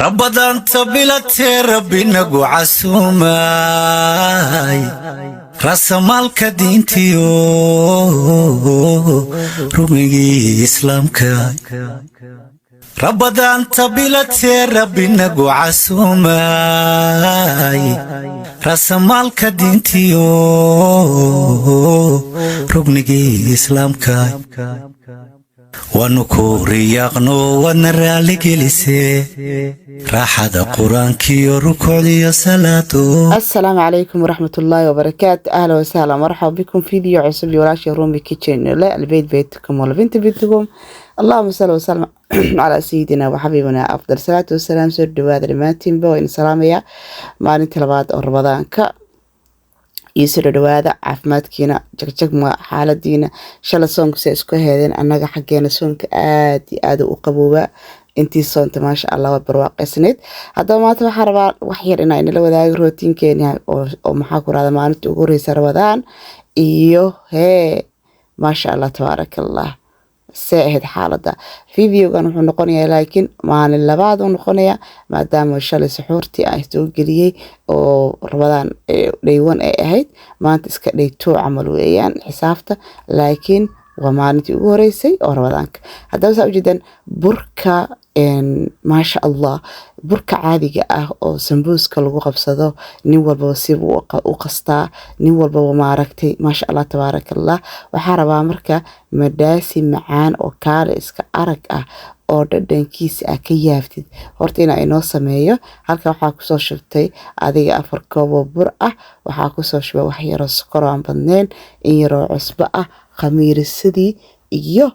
Rabadaanta bilatee Rabbi nagu casuumay, rasamaalka diintiyo rugmigii Islaamka. Rabadaanta bilatee Rabbi nagu casuumay, rasamaalka diintiyo rugnigii Islaamka. Waanu ku riyaaqno, waadna raaligelisee, raaxada Qur-aankiyo rukuucdiyo salaado. Asalaamu calaykum waraxmat ullaahi wabarakaatu. Ahla wasahla, marxaba bikum. Video cusub iyo walaashii Rumi Kitchen le albayt baytukum walbinta bintukum. Allahuma salli wasalam calaa sayidina wa xabiibina afdal salaatu wasalaam. Soo dhawaada dhammaantiinba, waa idin salaamayaa maalintii labaad oo Ramadaanka iyo soo dhawaada. Caafimaadkiina jagjagma, xaaladiina shala soonka se isku heedeen? Annaga xaggeena soonka aad iyo aad u qaboobaa. Intii soonta, maasha Allah, waa barwaaqaysneyd. Haddaba maanta waxaa rabaa wax yar inaa inala wadaago routine-keeni oo maxaa ku rahda maalinta ugu horeysa Ramadaan iyo hee, maasha Allah, tabaaraka Allah, see ahayd xaaladda. Videogan wuxuu noqonayaa laakiin maalin labaad uu noqonayaa, maadaama shalay suxuurtii aan soo geliyey oo Ramadaan day one ay ahayd. Maanta iska day two camal weeyaan xisaabta, laakiin waa maalintii ugu horeysay oo Ramadaanka. Haddaba saa ujeedaan burka, maasha Allah, burka caadiga ah oo sambuuska lagu qabsado, nin walbaba sibuu u qastaa, nin walbaba maaragtay, maasha Allah, tabaaraka Allah. Waxaa rabaa marka madhaasi macaan oo kaale iska arag ah oo dhadhankiisa ah ka yaaftid horta inaa inoo sameeyo. Halka waxaa kusoo shubtay adiga 4 koob oo bur ah. Waxaa kusoo shubay wax yaroo sokor aan badnayn, in yaroo cusbo ah, khamiirisadii iyo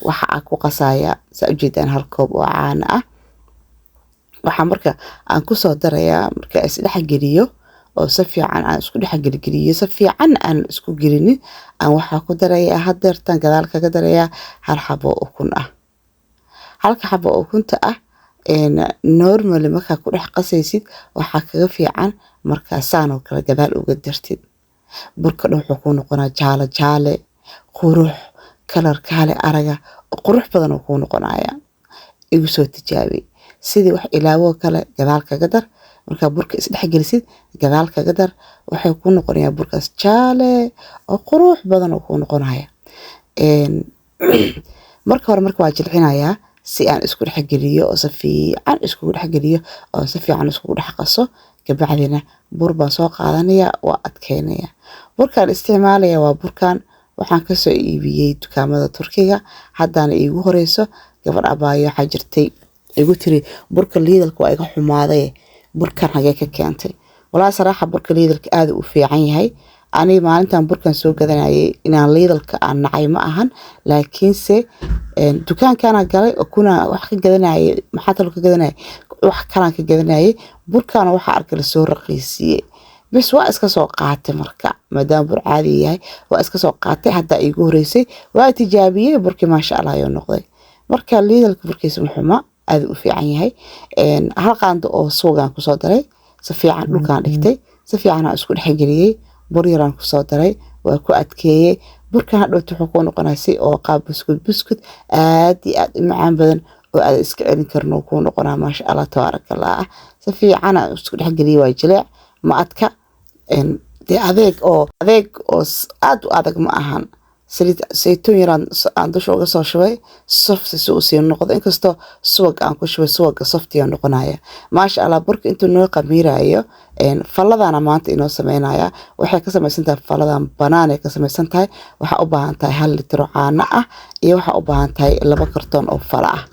waxa aan ku qasayaa, saa ujeedaan, 1 koob oo caano ah. Waxaa marka aan kusoo darayaa, marka isdhexgeliyo oo si fiican aan isku dhexgelgeliyo, si fiican aan isku gelinin, aan waxaa ku darayaa hadeertan gadaal kaga darayaa hal xabo oo ukun ah. Halka xabo oo ukunta ah normally markaa ku dhex qasaysid, waxaa kaga fiican markaa saan oo kale gadaal uga dartid. Burka dhan wuxuu kuu noqonaa jaale jaale, qurux, kalar kaale araga oo qurux badan uu kuu noqonayaa. Igu soo tijaabi. Sidii wax ilaawoo kale gadaal kaga dar. Markaa burka isdhexgelisid, gadaal kaga dar, waxay kuu noqonayaa burkaas jaale oo qurux badan oo kuu noqonaya. Marka hore marka waa jilcinayaa si aan isku dhexgeliyo oo si fiican iskugu dhexgeliyo oo si fiican iskugu dhex qaso. Kabacdina bur baan soo qaadanaya, waa adkeynaya. Burkaan isticmaalaya waa burkan waxaan kasoo iibiyey dukaamada Turkiga. Haddana iigu horeyso gabadh abaayo waxaa jirtay igu tiri, "Burka Lidl-ka waa iga xumaaday, burkan hagee ka keentay?" Walaa saraaxa, burka Lidl-ka aad u fiican yahay. Aniga maalintan burkan soo gadanayay inaan Lidl-ka aan nacay ma ahan, laakiinse dukaankana galay oo kuna wax ka gadanayay, maxaa taloo ka gadanayay, wax kalaan ka gadanayay, burkana waxaa arkay lasoo raqiisiiyey, bis waa iska soo qaatay. Marka maadaama bur caadi yahay, waa iska soo qaatay. Haddaa iigu horeysay, waa tijaabiyey burkii, maasha Allah ayuu noqday. Marka Lidl-ka burkiisa muxuma, aad u fiican yahay. Hal qaando oo suugaan kusoo daray, si fiican dhulkaan dhigtay, si fiican aan isku dhexgeliyey. Bur yaraan kusoo daray, waa ku adkeeyey. Burkan hadhowta wuxuu kuu noqonaya si oo qaab buskud buskud aad iyo aad u macaan badan oo aad iska celin karin oo kuu noqonaa, maasha Allah, tabaaraka Allah ah. Si fiican aan isku dhexgeliyey, waa jileec, ma adka. Dee adeeg oo aad u adag ma ahan. Saliid saytuun yaraan aan dusha uga soo shubay, soft si uu sii noqdo. Inkastoo subag aan ku shubay, subaga soft-iga noqonaya, maasha Allah. Burka intuu noo qamiirayo, falladana maanta inoo sameynaya. Waxay ka samaysan tahay falladan banaan ay ka samaysan tahay. Waxaa u baahan tahay 1 litro caano ah iyo waxaa u baahan tahay 2 kartoon oo fala ah.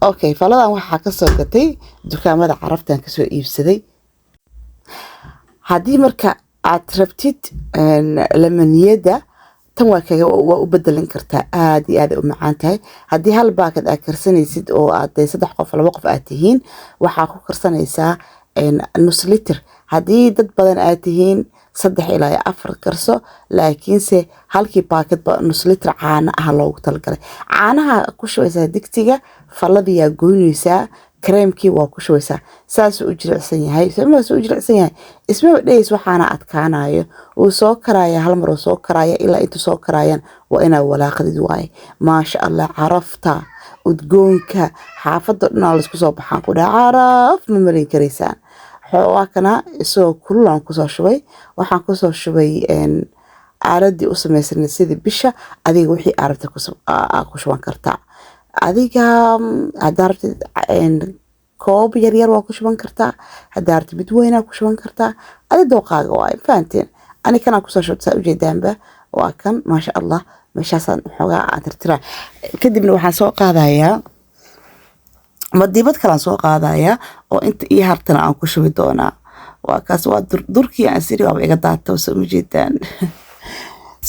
Okay, falladan waxaa kasoo gatay dukaamada Carabtan, kasoo iibsaday. Haddii marka aad rabtid lamaniyada, tan waa kaga waa u bedelan kartaa, aad iyo aad ay u macaan tahay. Haddii hal baakad aad karsanaysid oo aad dee saddex qof, laba qof aad tihiin, waxaa ku karsanaysaa nus litir. Haddii dad badan aad tihiin, saddex ilaa iyo afar karso. Laakiinse halkii baakadba nus litir caano ah loogu talagalay. Caanaha ku shubaysaa digsiga, falladiyaa goynaysaa, kareemkii waa ku shubaysaa. Saasuu u jilicsan yahay, saasuu u jilicsan yahay, ismaba dhegeys. Waxaana adkaanayo wuu soo karaya, hal mar uu soo karaya. Ilaa intuu soo karayaan waa inaa walaaqdid waaye. Maasha Allah, carafta Udgoonka xaafadda dhan laisku soo baxaan ku dhaha, caraf ma malin karaysaan. Waa kana isagoo kulul aan kusoo shubay. Waxaan kusoo shubay aaladii u samaysanay sidii bisha. Adiga wixii aad rabtid ku shuban kartaa. Adiga haddaa rabtid koob yaryar waa ku shuban kartaa, haddaa rabtid mid weynaa ku shuban kartaa. Adi dooqaaga waaye, fahanteen? Ani kanaa kusoo shubta, saa ujeedaanba. Waa kan, maasha Allah. Meeshaasaan xoogaa aan tirtiraa, kadibna waxaan soo qaadayaa madiibad kalaan soo qaadayaa oo inta ii hartana aan ku shubi doonaa. Waa kaas, waa durkii aan siri waaba iga daata, soo ma jeedaan?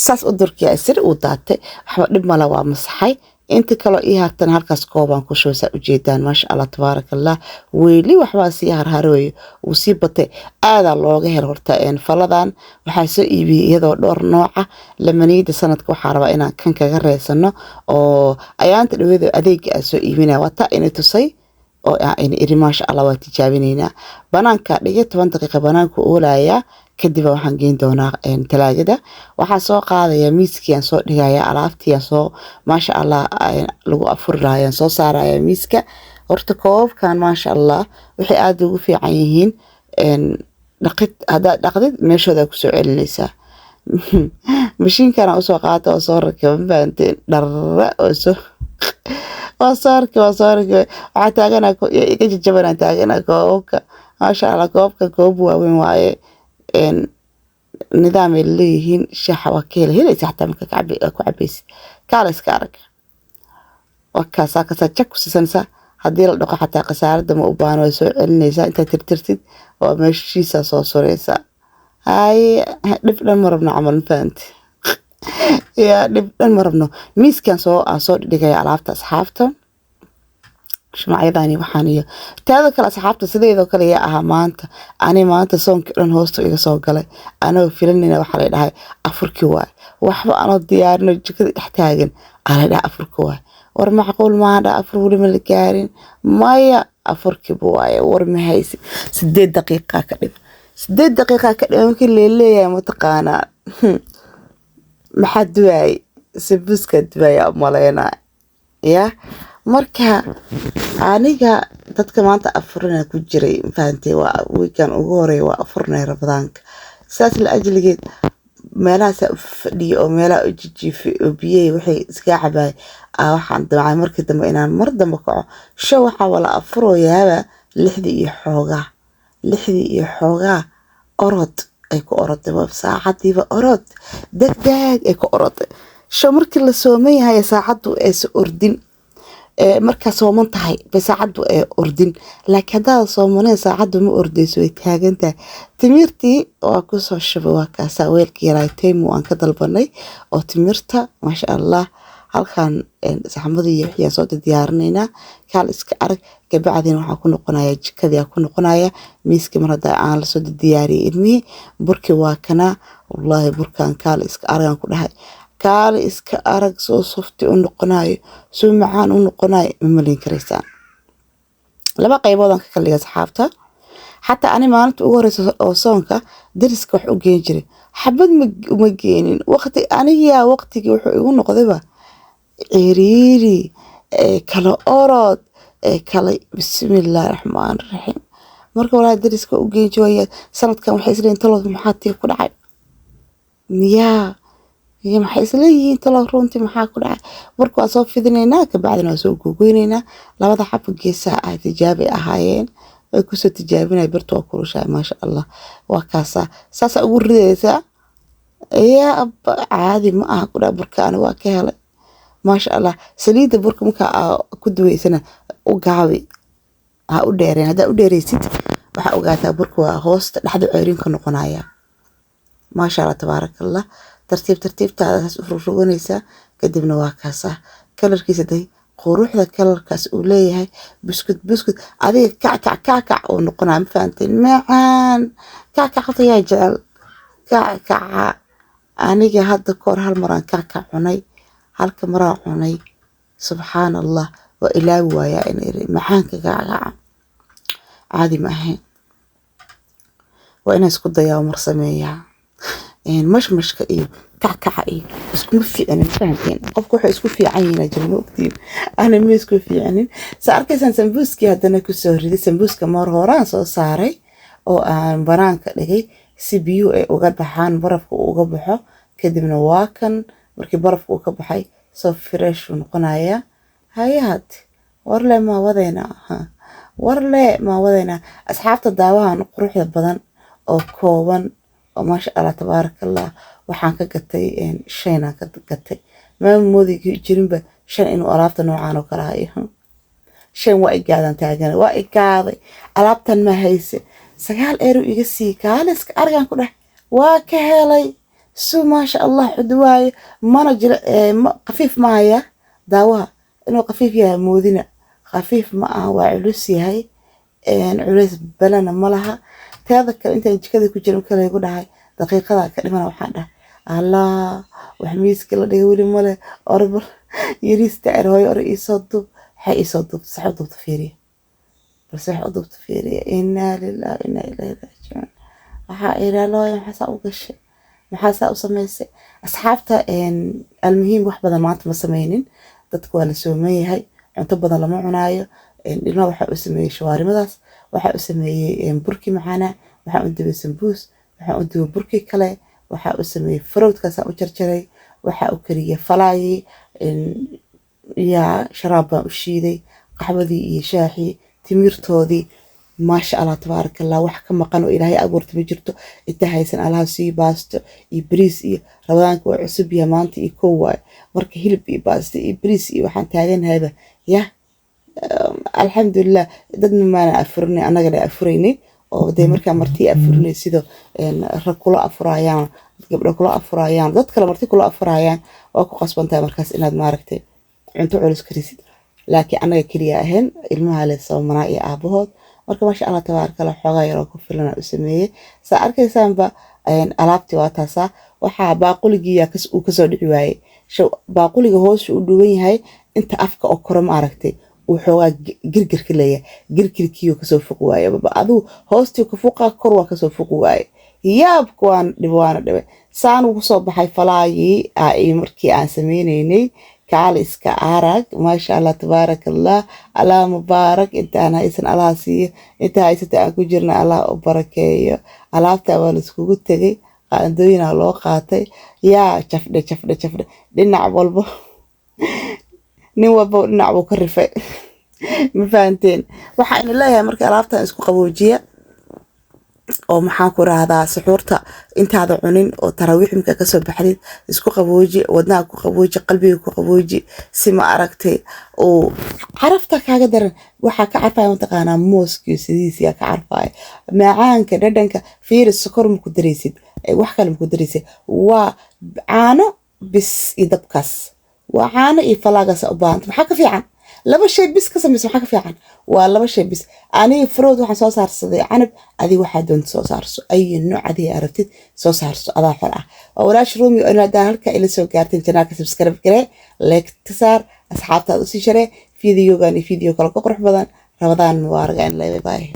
Saas u durkii aan siri uu daatay, waxba dhib mala, waa masaxay. Inta kaloo ii hartana halkaas koobaan ku shubay, saa ujeedaan. Maasha Allah, tabaaraka Allah. Weli waxbaa sii harharooyo, wuu sii batay. Aadaa looga helo horta faladan. Waxaa soo iibiyey iyadoo dhowr nooca lamaniyada. Sanadka waxaa rabaa inaan kan kaga reysano oo ayaanta dhaweeda adeega aan soo iibinaya. Waa taa ina tusay oo aan iri, maasha Allah, waa tijaabinaynaa. Banaanka dhigay, 10 daqiiqa banaanku oolayaa, kadib waxaan geyn doonaa talaagada. Waxaan soo qaadaya miiskii, aan soo dhigaya alaabtii aan soo, maasha Allah, lagu afuri lahaa ayaan soo saaraya miiska. Horta koobabkan, maasha Allah, waxay aada ugu fiican yihiin dhaqid. Haddaad dhaqdid, meeshooda kusoo celinaysaa. Mashiinkana usoo qaata oo soo rakiba, ma fahanteen? Dharra oo soo waa soo arkay, waa soo arkay. Waxaa taagana iga jajabanaa taagana koobabka. Maasha Allah, koobabka koobab waaweyn waaye, nidaam ay leeyihiin. Shaaxa waa ka hela helaysa xataa marka ku cabaysid. Kaala iska arag, waa kaasaa kaasaa jag ku siisanaysaa. Haddii la dhaqo xataa khasaaradda ma u baahno, way soo celinaysaa. Intaad tirtirtid waa meeshiisaa soo suraysaa. Haye, dhib dhan ma rabno camal, ma fahanti? Yaa, dhib dhan ma rabno. Miiskan soo aan soo dhigaya alaabta, asxaabta, shumacyadani waxaan iyo taada kale. Asxaabta, sideedoo kale yaa ahaa maanta? Ani maanta soonkii dhan hoosta iga soo galay anoo filanina. Waxaa la dhahay afurkii waay, waxba anoo diyaarino, jikada dhex taagan aa la dhahay afurki waay. War macquul maaha dha, afur weli ma la gaarin. Maya, afurkiiba waaye. War ma haysid, 8 daqiiqaa ka dhib, 8 daqiiqaa ka dhib. Markii leeleeyahay, mataqaanaa maxaa duwaayey? Sabuuska duwaaya umaleynaa ya. Marka aniga dadka maanta afurina ku jiray, mafahantay? Waa wiikan ugu horeeya waa afurnay Ramadaanka. Saas la ajligeed meelahaasaa u fadhiyay oo meelaha u jijiifay oo biyahii waxay iskaga cabaay. Waxaan damcay markii dambe inaan mar dambe kaco. Sho waxaa wala afurooyaaba 6dii iyo xoogaa, 6dii iyo xoogaa. Orod ay ku oroday, saacadiiba orod degdeg ay ku oroday. Sho markii la sooman yahay saacaddu aysa ordin, markaa sooman tahay bay saacaddu ay ordin, laakiin haddaad soomaneen saacaddu ma ordeyso, way taagan tahay. Timirtii waa kusoo shubay, waa kaasaa weelkii yaraa Temu aan ka dalbanay oo timirta. Maasha Allah, halkan saxmadii iyo wixii aan soo diyaarinaynaa. Kaal iska arag. Kabacdina waxaan ku noqonaya jikadii, aan ku noqonaya miiskii. Mar hadda aan lasoo diyaariyey ilmihii, burkii waa kanaa. Wallaahi burkan kaal iska aragaan ku dhahay, kaali iska arag, soo soft u noqonayo, soo macaan u noqonayo, ma malayn karaysaan. Laba qaybood aan ka kala dhigay, asxaabta. Xataa ani maalinta ugu horeysa oo soonka dariska wax u geen jiray, xabad uma geenin. Waqti anigaa waqtigii wuxuu igu noqdayba ciriiri, kala orod, kala bismillaahi raxmaani raxiim. Marka walaahi dariska u geen jiray sanadkan waxay isleeyihiin, talow maxaa tii ku dhacay miyaa? Iyo maxay isleeyihiin, talow runtii maxaa ku dhacay? Marka waa soo fidinaynaa, kabacdina waa soo gogoynaynaa. Labada xabo geesaha ah tijaabay ahaayeen, way kusoo tijaabinaya. Birta waa kulushahay, maasha Allah. Waa kaasaa, saasaa ugu ridaysaa. Yaa abba, caadi ma aha ku dhaha burka. Ani waa ka helay, maasha Allah. Saliidda burka markaa aa ku duweysana u gaabi, ha u dheereen. Haddaa u dheereysid, waxaa ogaataa burka waa hoosta dhexda ceeriin ka noqonaya. Maasha Allah, tabaaraka Allah. Tartiib tartiibtaada saas u rogroganaysaa, kadibna waa kaasaa kalarkiisa day, quruxda kalarkaas uu leeyahay. Buskud buskud adiga kackac kackac uu noqonaya, ma fahanteen? Macaan kackac horta yaa jecel kackaca? Aniga hadda kahor hal maraan kackac cunay, halka maraan cunay, subxaan Allah, waa ilaawi waayaa in iri macaanka kackaca caadi ma ahayn. Waa inaan isku dayaa oo mar sameeyaa mashmashka iyo Kackaca iyo iskuma fiicinin, fahanteen? Qofku wuxuu isku fiican yihiin jira, ma ogtiin? Ana ma isku fiicinin. Sa arkaysaan, sambuuskii haddana kusoo riday. Sambuuska maar horaan soo saaray oo aan banaanka dhigay si biyuhu ay uga baxaan, barafka uu uga baxo. Kadibna waa kan, markii barafka uu ka baxay, soo fresh uu noqonayaa. Hayahat, warle maa wadeynaa? Warle maa wadeynaa? Asxaabta, daawahan quruxda badan oo kooban oo maasha Allah tabaaraka Allah, waxaan ka gatay Sheinaan ka gatay. Ma moodi jirinba Shein inuu alaabta noocaan oo kale hayo. Shein waa igaadan taagan, waa igaaday. Alaabtan ma hayse, 9 euro iga sii. Kaaliska arigan ku dheh, waa ka helay. Su maasha Allah xudwaaye, mana jira khafiif ma haya. Daawaha inuu khafiif yahay moodina, khafiif ma aha, waa culus yahay. Culays balana ma laha. Teeda kale, intaan jikada ku jirin kale igu dhahay daqiiqada ka dhimana, waxaan dhahay, "Allah, wax miiska la dhigay weli male." Orbal yariista er, "Hooyo, or iisoo duub." Waxay iisoo duubta, sax u duubta, fiiriya balse, wax u duubta, fiiriya. Inaa lillahi inaa ilayhi raajicuun. Waxaa iraa looya, maxaa saa u gashay? Maxaa saa u samaysay? Asxaabta, almuhiim, wax badan maanta ma sameynin. Dadka waa la sooman yahay, cunto badan lama cunaayo. Ilmaha waxaa u sameeyey shawaarimadaas, waxaa u sameeyey burkii macaana, waxaa u dubay sambuus, waxaa u dubay burkii kale, waxaa u sameeyey fruit-kaasaan u jarjaray, waxaa u kariyey falaayii, yaa sharaab baan u shiiday, qaxwadii iyo shaaxii, timirtoodii. Maasha Allah tabaaraka Allah, wax ka maqan oo Ilaahay abuurta ma jirto. Inta haysan Allaha sii. Baasto iyo bariis iyo Ramadaanka waa cusub yahay, maanta iyo kow waaye. Marka hilib iyo baasto iyo bariis iyo waxaan taaganahayba yah. Alxamdulilah, dadna maana afurinay, annagana afuraynay. Oo dee markaa marti afurinay, sida rag kula afurayaan, gabdho kula afurayaan, dad kale marti kula afurayaan, waa ku qasbantahay markaas inaad maaragtay cunto culus karisid. Laakiin annaga keliya ahayn, ilmaha le soomanaa iyo aabahood. Marka maasha Allah tabaaraka Allah, xoogaa yaroo ku filan u sameeyey. Saa arkaysaanba, alaabtii waa taasaa. Waxaa baaquligiiyaa uu kasoo dhici waayey. Baaquliga hoosha u dhuwan yahay, inta afka oo kore ma aragtay, uu xoogaa girgirka leeyahay, girgirkiiyuu kasoo fuqi waaye. Adigu hoostii ka fuqa, kor waa kasoo fuqi waaye. Yaabka waan dhib, waana dhibay. Saan uu kusoo baxay falaayii markii aan sameynaynay. Kaal iska arag, maasha Allah tabaaraka Allah, Allah mubaarak. Intaan haysan Allah siiyo, inta haysata aan ku jirna Allah u barakeeyo. Alaabta waa laiskugu tegay, qaandooyinaa loo qaatay. Yaa jafdhe jafdhe jafdhe, dhinac walbo, nin walbo dhinac buu ka rifay. Ma fahanteen? Waxaa ina leeyahay marka alaabtan isku qaboojiya oo maxaan ku rahdaa, suxuurta intaada cunin oo taraawiix imka kasoo baxdid isku qabooji, wadnaha ku qabooji, qalbiga ku qabooji, si ma aragtay oo carafta kaaga daran. Waxaa ka carfaya mataqaanaa, mooskiyo sidiisiyaa ka carfaya, macaanka dhadhanka. Fiiri, sokor ma ku daraysid, wax kale ma ku daraysid, waa caano bis iyo dabkaas, waa caano iyo falaagaas u baahanta. Maxaa ka fiican? Laba shay bis ka samaysa, maxaa ka fiican? Waa laba shay bis. Aniga fruit waxaan soo saarsaday canab, adiga waxaa doonta soo saarso, ay nooc adiga aragtid soo saarso, adaa xor ah. Waa walaash Rumi oo inaad halka ila soo gaarteen. Channel-ka subscribe garee, like ka saar, asxaabtaad usii share-ee videogan iyo video kale ka qurux badan. Ramadaan mubaarak. Bye bye.